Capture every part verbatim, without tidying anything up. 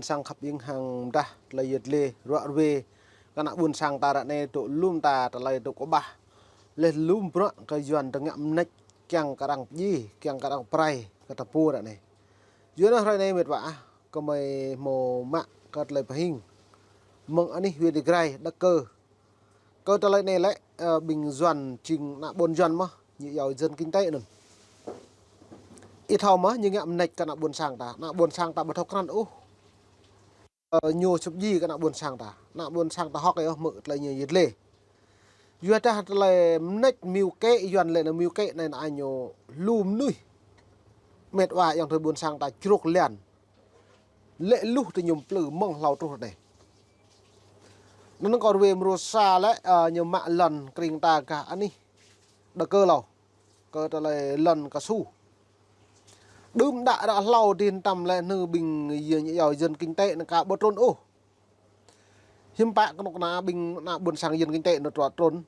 Sang khăp ing hăng mdah tơlơi yơt lĕ ruă rue kơ ană ƀôn sang ta ră anai dŏ lŏm ta tơlơi dŏ kơƀah. Lĕ lŏm bruă kơ Yuan tơngă mnĕč kiăng kơ arăng pơdjai, kiăng kơ arăng pơrai kơ ta pô ră anai. Yuan hrơi anai mĕt wa ah, kơmơi hmâo mă kơ tơlơi pơhing mơ̆ng anih huyện Ia Grai, Đăk Kơ. Kơ tơlơi anai lĕ, ơ, ƀing Yuan jing ană ƀôn Yuan mơ̆, ñu iâu dân kinh tế anŭn. Ih thâo mơ̆, ñu ngă mnĕč kơ ană ƀôn sang ta, ană ƀôn sang ta ƀu thâo krăn ôh. Ơ, ñu sŭp ji kơ ană ƀôn sang ta, ană ƀôn sang ta hŏk ih ôh mơ̆ tơlơi ñu yơt lĕ. Yua dah tơlơi mnĕč mơyŭ kĕ Yuan lĕ anŭn mơyŭ kĕ anai anai ñu lu mơnuih. Mĕt wa ayŏng adơi ƀôn sang ta čruk lian. Lĕ luh tơ ñu plư mơ̆ng hlâo truh anai. Anŭn kơ rue mrô sa lĕ, ơ, ñu mă lŏn kring ta gah anih Đăk Kơ hlâo. Kơ tơlơi lŏn kơsu. Đưm đă ră hlâo dih tăm lĕ anŭn ƀing yơ ñu iâu dân kinh tế anŭn ka ƀu trŭn ôh. Hiư̆m pă kơnuk kơna ƀing ană ƀôn sang dân kinh tế anŭn trŭn.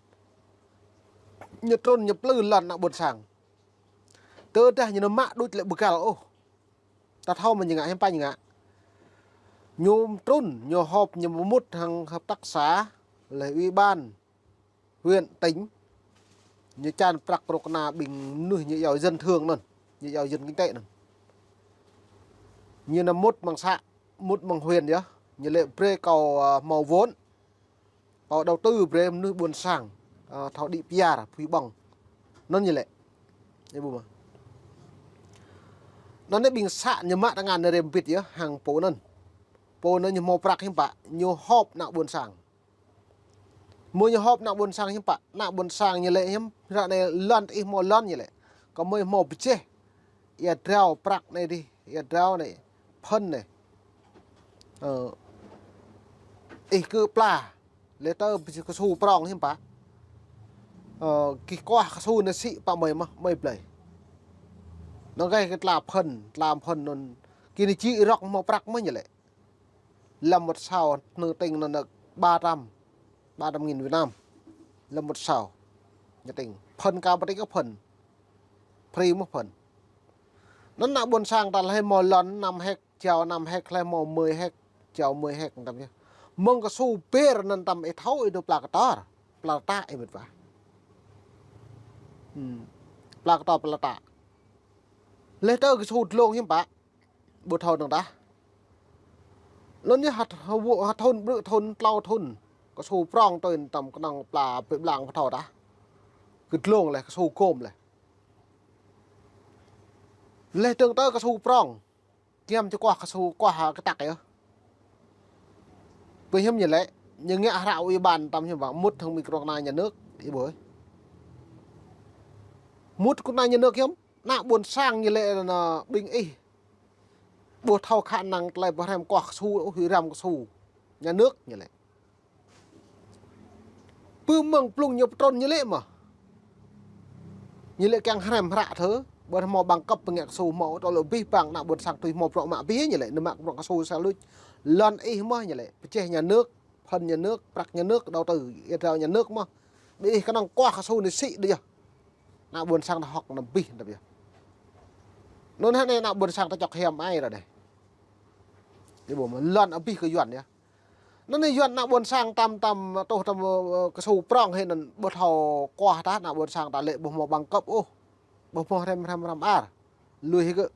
Ñu trŭn ñu plư lŏn ană ƀôn sang. Tơdah ñu anŭn mă đôč lĕ ƀu găl ôh. Ta thâo mơ̆ ñu ngă, hiư̆m pă ñu ngă. Ñu trŭn, ñu họp, ñu mŭt hăng hợp tác xã, lĕ ủy ban, huyện, tỉnh. Ñu čan prăk kơnuk kơna ƀing mơnuih ñu iâu dân thường anŭn, ñu iâu dân kinh tế anŭn. Ñu anŭn mŭt mơ̆ng xã, mŭt mơ̆ng huyện yơh. Ñu lĕ brơi kâo, ơ, hmâo vốn. Kâo đầu tư brơi mơnuih ƀôn sang, ơ, thâo đĭ piar, phui ƀơ̆ng. Anŭn ñu lĕ. Ih ƀuh mơ̆. Anŭn anai ƀing xã ñu mă tơngan anai rem bit yơh, hăng pô anŭn. Pô anŭn ñu hmâo prăk hiư̆m pă, ñu họp ană ƀôn sang. Mơ̆ ñu họp ană ƀôn sang hiư̆m pă, ană ƀôn sang ñu lĕ hiư̆m, ră anai lŏn ih hmâo lŏn ñu lĕ. Kơmơi hmâo pơjeh. Ia drao prăk anai dih, ia drao anai, phơ̆n anai. Ơ, ih kơ pla, lĕ tơ kơsu prong hiư̆m pă. Ơ, gih kuah kơsu anai sĭ pă mơi mơ̆, mơi blơi. Anŭn gah kơ tla phơ̆n, tla phơ̆n anŭn. Gih anai či rŏk hmâo prăk mơ̆ ñu lĕ. Lăm một sào, anŭn tĭng anŭn ba trăm, ba trăm nghìn Việt Nam. Lăm một sào. Ñu tĭng. Phơ̆n ka ƀu tĭng kơ phơ̆n. Free mơ̆ phơ̆n. Anŭn ană ƀôn sang ta lĕ hmâo lŏn năm héc, jao năm héc, lĕ hmâo mười héc, jao mười héc tăm yơh. Mơ̆ng kơsu ber anŭn tăm ih thâo ih dŏ pla kơtor. Pla ta ih mĕt wa. Hmm. Pla kơtor pla ta. Lĕ tơ kơsu dlông hiư̆m pă. Ƀu thâo năng tah. Anŭn yơh hă, hă, hă thŭn, brư̆ thŭn, tlâo thŭn. Kơsu prong tui tăm kơnơ̆ng pla pĕ blang ƀu thâo tah. Kơ dlông lĕ, kơsu gôm lĕ. Lĕ dơ̆ng tơ kơsu prong. Giăm či kuah kơsu, kuah hă kơtăk yơh. Pơ hiư̆m ñu lĕ, ñu ngă hră ủy ban tăm hiư̆m wa, mŭt hăng mik rŏk na nhà nước, ih ƀuh. Mŭt kơ na nhà nước hiư̆m, ană ƀôn sang ñu lĕ anŭn ƀing ih. Ƀu thâo khả năng tơlơi pơhrăm kuah kơsu, ôh, hrăm kơsu. Nhà nước ñu lĕ. Pơ mơ̆ng plŭng ñu pơtrŭn ñu lĕ mơ̆. Ñu lĕ kiăng hrăm hră thơ, ƀu hmâo bằng cấp pơngă kơsu hmâo, tơl lŏ bih bang ană ƀôn sang tui hmâo bruă mă bih ñu lĕ, anŭn mă bruă kơsu sa luč. Lŏn ih mơ̆ ñu lĕ, pơjeh nhà nước, phơ̆n nhà nước, prăk nhà nước, đầu tư, ia drao nhà nước mơ̆. Ƀing ih kơnơ̆ng kuah kơsu anai sĭ đôč yơh. Ană ƀôn sang ta hŏk anŭn bih tăm yơh. Anŭn hă anai ană ƀôn sang ta čŏk hiam ai ră anai. Ih ƀuh mơ̆ lŏn abih kơ Yuan yơh. Anŭn anai Yuan ană ƀôn sang tăm tăm tuh tăm, ơ, kơsu prong hĭ anŭn ƀu thâo kuah tah ană ƀôn sang ta lĕ ƀu hmâo bằng cấp ôh. Ƀu hmâo hrăm hrăm hrăm ar. Lui hĭ kơ.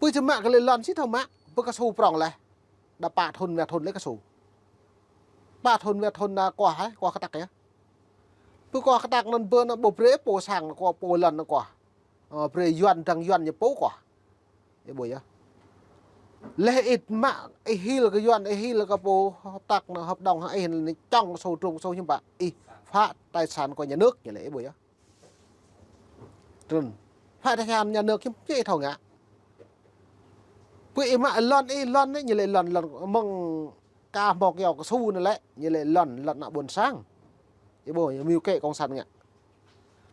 Pơ či mă kơ lĕ lŏn sĭ thâo mă, pơ kơsu prong lĕ. Đa pă thŭn, wĕ thŭn lĕ kơsu. Pă thŭn, wĕ thŭn anŭn kuah hă, kuah kơtăk yơh. Pơ kuah kơtăk anŭn ƀơi anŭn ƀu brơi pô sang anŭn kuah, pô lŏn anŭn kuah. Ơ, brơi Yuan dăng Yuan ñu pô kuah. Ih ƀuh yơh. Lĕ ih mă, ih hil kơ Yuan, ih hil kơ pô hợp tác anŭn hợp đồng hă ih anŭn čŏng kơsu trŭm kơsu hiư̆m pă. Ih phá tài sản của nhà nước ñu lĕ ih ƀuh yơh. Trŭn. Phá tài sản nhà nước hiư̆m či ih thâo ngă. Pơ ih mă lŏn ih lŏn anai ñu lĕ lŏn lŏn mơ̆ng ka hmâo kiao kơsu anŭn lĕ ñu lĕ lŏn lŏn ană ƀôn sang. Ih ƀuh ñu mơyŭ kĕ cộng sản ngă.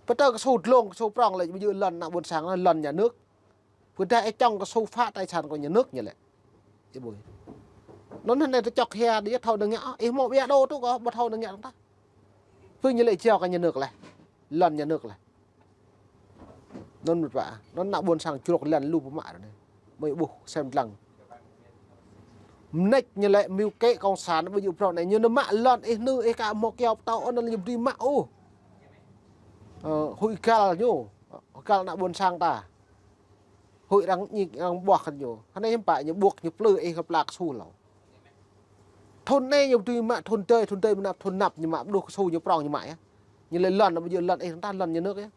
Pơtơ kơsu dlông kơsu prong lĕ ƀu djơ̆ lŏn ană ƀôn sang, lŏn nhà nước. Pơdah ih čŏng kơsu phá tài sản của nhà nước ñu lĕ. Ih ƀuh. Anŭn anai ta čŏk hia đĭ thâo năng ngă, ih hmâo ƀiă đô tŭ kơ ƀu thâo năng ngă tah. Pơ ñu lĕ jao kơ nhà nước lĕ. Lŏn nhà nước lĕ. Anŭn mĕt wa, anŭn ană ƀôn sang čruk lăn lu pơmă ră anai. Mơi ƀuh sem dlăng. Mơneč ñu lĕ mơ̆ng kĕ cộng sản ƀu djơ̆ prŏng anai, ñu nao mă lŏn ih, nao ih ka hmâo kyâo pơtâo ôh, anŭn ñu ƀu dưi mă ôh. Ơ, huĭ găl ñu, găl ană ƀôn sang ta. Huĭ arăng ñik arăng ƀuăh kơ ñu. Hơnai hiư̆m pă ñu ƀuăh ñu plư ih kơ pla kơsu hlâo. Thŭn anai ñu ƀu dưi mă, thŭn dơi, thŭn dơi mơnăp, thŭn anăp ñu mă, ƀuh kơsu ñu prŏng ñu mă yơh. Ñu lĕ lŏn ƀu djơ̆ lŏn ih, ta lŏn nhà nước yơh.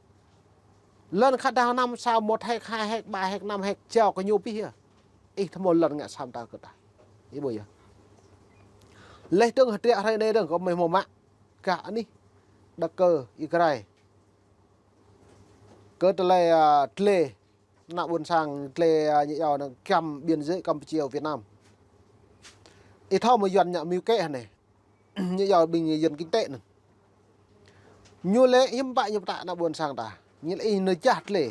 Lŏn khă dah năm sa một héc, hai héc, ba héc, năm héc, jao kơ ñu pih yơh. Ih thâo hmâo lŏn ngă sa mơta kơ ta. Ih ƀuh yơh. Laih dơ̆ng hơdră hrơi anai dơ̆ng kơ mơi hmâo mă. Gah anih. Đăk kơ Igrai. Kơ tơlơi, a, tlê. Ană ƀôn sang tlê, a, ñu yua anŭn giăm biên giới Campuchia Việt Nam. Ih thâo mơ̆ Yuan ñu mơ̆ng kĕ hơnai. Ñu yua ƀing Yuan kinh tế anŭn. Ñu lĕ hiư̆m pă ñu pơtă ană ƀôn sang ta. Ñu lĕ ih nao jah tlê.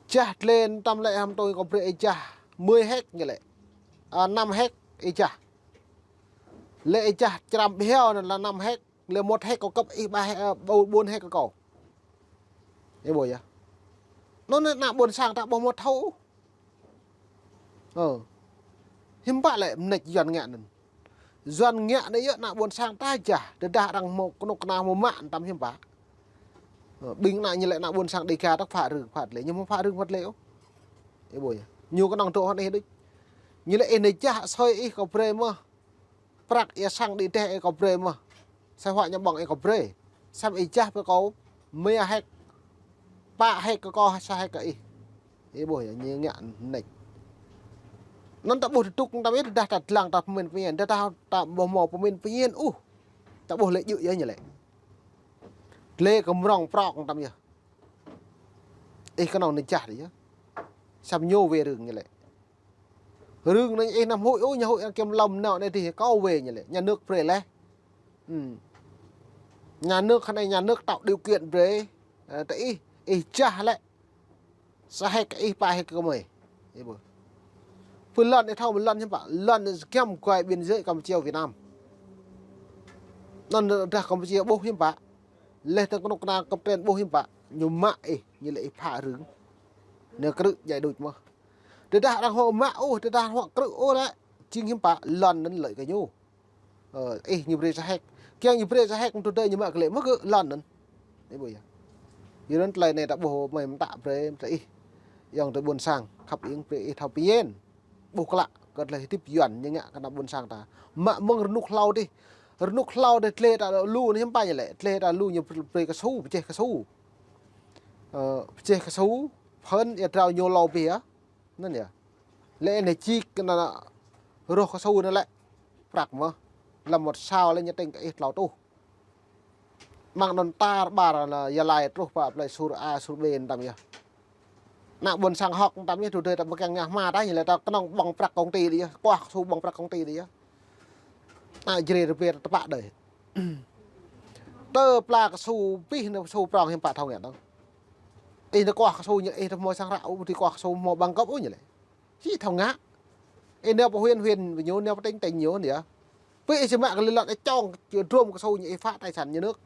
Jah tlê tơm lĕ hăm tui kâo brơi ih jah mười héc ñu lĕ. A, năm héc ih jah. Lĕ ih jah črăm ƀiă anŭn lĕ năm héc. Lĕ một héc kâo kơ̆p ih ba héc, ơ, ƀu-, bốn héc kơ kâo. Ih ƀuh yơh. Anŭn ană ƀôn sang ta ƀu hmâo thâo. Ơ. Hiư̆m pă lĕ mơneč Yuan ngă anŭn. Yuan ngă anai yơh ană ƀôn sang ta jah, tơdah arăng hmâo kơnuk kơna hmâo mă tơm hiư̆m pă. Ơ, ƀing ană ñu lĕ ană ƀôn sang Đêga tơ̆k phă rưng phă tlê, ñu hmâo phă rưng phă tlê ôh. Ih ƀuh yơh. Ñu kơnơ̆ng dŏ hơnai đôč. Ñu lĕ ih nao jah asơi ih kâo brơi mơ̆n. Prăk ia sang đĭ teh ih kâo brơi mơ̆n. Asơi huă ñu ƀơ̆ng ih kâo brơi. Samơ̆ ih jah pơ kâo mia héc. Pă héc kơ kâo, sa héc kơ ih. Ih ƀuh yơh, ñu ngă mơneč. Anŭn ta ƀuh tơdŭk tơm ih, tơdah ta lăng ta pơmĭn pơñen, tơdah ta ƀu hmâo pơmĭn pơñen ôh. Ta ƀuh lĕ djơ̆ yơh ñu lĕ. Tlê kơ mrŏng prŏng tơm yơh. Ih kơnơ̆ng nao jah đĭ yơh. Samơ̆ ñu wai rưng ñu lĕ. Rưng anai ih anăm huĭ ôh, ñu huĭ anăm kiăng lŏm nao anai dih kâo wai ñu lĕ. Nhà nước brơi laih. Ừm. Nhà nước hơnai nhà nước tạo điều kiện brơi. Ơ, tơ ih, ih jah lĕ. Sa héc kơ ih, pă héc kơ mơi. Ih ƀuh. Pơ lŏn ih thâo mơ̆ lŏn hiư̆m pă. Lŏn giăm guai biên giới Campuchia Việt Nam. Anŭn dah Campuchia ƀuh hiư̆m pă. Laih dơ̆ng kơnuk kơna kơp tren ƀuh hiư̆m pă. Ñu mă ih, ñu lĕ ih phă rưng. Ñu krư̆ djai đôč mơ̆n. Tơdah arăng hmâo mă ôh, tơdah hmâo krư̆ ôh lĕ, jing hiư̆m pă lŏn anŭn lợi kơ ñu. Ơ, ih ñu brơi sa héc. Kiăng ñu brơi sa héc, tơdơi ñu mă glaĭ mơ̆n kơ lŏn anŭn. Ih ƀuh yơh. Yua anŭn tơlơi anai ta ƀuh mơi mơtă brơi, mơtă ih. Yŏng tơ ƀôn sang, khăp iêng brơi ih thâo pơñen. Ƀuh klă, kơ tơlơi hơdip Yuan ñu ngă kơ ană ƀôn sang ta. Mă mơ̆ng rơnŭk hlâo dih. Rơnŭk hlâo dih tlê ta lu anai hiư̆m pă ñu lĕ. Tlê ta lu ñu brơi kơsu, pơjeh kơsu. Ơ, pơjeh kơsu, phơn ia drao ñu hlâo pih yơh. Anŭn yơh. Lĕ anai čik anŭn, rŏh kơsu anŭn lĕ. Prăk mơ̆n. Lăm một sao lĕ ñu tĭng kơ ih tlâo rơtuh. Mơ̆ng anŭn tar ƀar anŭn Gia Lai truh pơ plơi Sur A, Sur B anŭn tơm yơh. Ană ƀôn sang hơ̆k anŭn tơm yơh, tơdơi ta ƀu kiăng ngă hma tah, ñu lĕ ta kơnơ̆ng ƀơ̆ng prăk công ty đĭ yơh. Kuah kơsu ƀơ̆ng prăk công ty đĭ yơh. Ană Jrai rơbê ta tơpă đơi. Tơ pla kơsu pih anŭn kơsu prŏng hiư̆m pă thâo ngă dơ̆ng. Ih nao kuah kơsu ñu, ih nao hmâo sang ră ôh, ƀu dưi kuah kơsu hmâo bằng cấp ôh ñu lĕ. Či thâo ngă. Ih nao pơ huyện, huyện ñu, nao pơ tỉnh, tỉnh ñu anŭn yơh. Pơ ih či mă kơ lĕ lŏn ih čong, čư̆ drôm kơsu ñu ih phá tài sản nhà nước.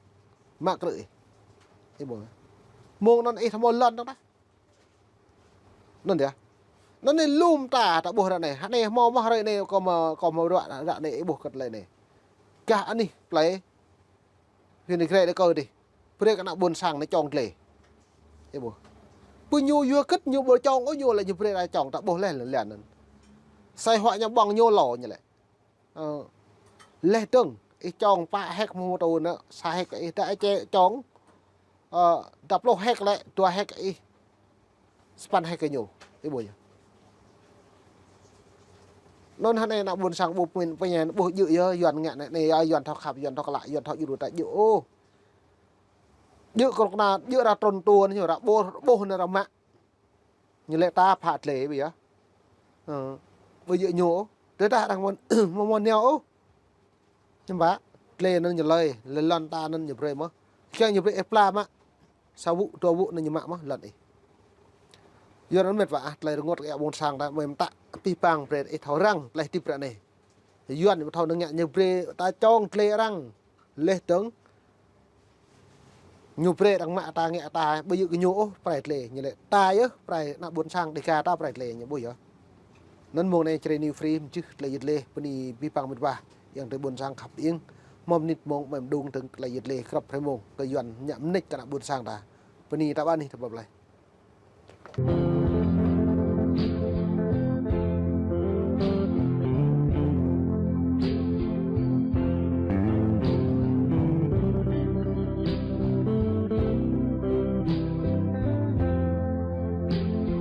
Mă krư̆ ih. Ih ƀuh. Mơ̆ng anŭn ih thâo hmâo lŏn dơ̆ng tah. Anŭn yơh. Anŭn anai lŏm ta, ta ƀuh ră anai. Hơnai hmâo mơ̆n hrơi anai kâo hmâo, kâo hmâo ruă ră anai ih ƀuh kơ tơlơi anai. Gah anih plơi. Huyện Ia Grai đơi kơ dih. Brơi kơ ană ƀôn sang anai čong tlê. Ih ƀuh. Pơ ñu yua kơ ñu ƀu čong ôh ñu lĕ ñu brơi ta čong ta ƀuh laih lĕ lĕ anŭn. Asơi huă ñu ƀơ̆ng ñu hlâo ñu lĕ. Ơ, laih dơ̆ng, ih čong pă héc mơ̆ tô anŭn, sa héc kơ ih, dah ih čong, ơ, dua pluh héc lĕ, dua héc kơ ih. Sapăn héc kơ ñu, ih ƀuh yơh. Anŭn hơnai ană ƀôn sang ƀu pơmĭn pơñen, ƀuh djơ̆ yơh, Yuan ngă anai, anai yơh, Yuan thâo khăp, Yuan thâo klă, Yuan thâo djru ta djơ̆ ôh. Djơ̆ kơnuk kơna, djơ̆ arăng trŭn tuôn ñu, arăng ƀuh, ƀuh anai arăng mă. Ñu lĕ ta phă tlê ƀu yơh. Ơ, ƀu djơ̆ ñu ôh. Tơdah arăng mơ̆n, mơ̆n, mơ̆n nao ôh. Hiư̆m pă, tlê anŭn ñu lơi, lĕ lŏn ta anŭn ñu brơi mơ̆n. Kiăng ñu brơi ih pla mă. Sa vụ, dua vụ anŭn ñu mă mơ̆n lŏn ih. Yua anŭn mĕt wa ah, tơlơi rơngot kơ ia ƀôn sang ta, mơi mơtă, pih pang brơi ih thâo răng, tơlơi hơdip ră anai. Yuan ƀu thâo nao ngă ñu brơi ta čong tlê arăng. Laih dơ̆ng. Ñu brơi arăng mă ta ngă ta, ƀu djơ̆ kơ ñu ôh, prai tlê, ñu lĕ ta yơh, prai ană ƀôn sang Đêga ta prai tlê, ñu ƀuh yơh. Anŭn mông anai Jrai New Free mơčih tơlơi yit lĕ, bơni abih bang mĕt wa, yang tơ ƀôn sang khăp ieng, hmâo mơnit mông mơ̆ng đung tơng tơlơi yit lĕ, krăp hrơi mông, kơ Yuan ñă mơneč kơ ană ƀôn sang ta. Bơni ta ƀă anih ta ƀă plơi.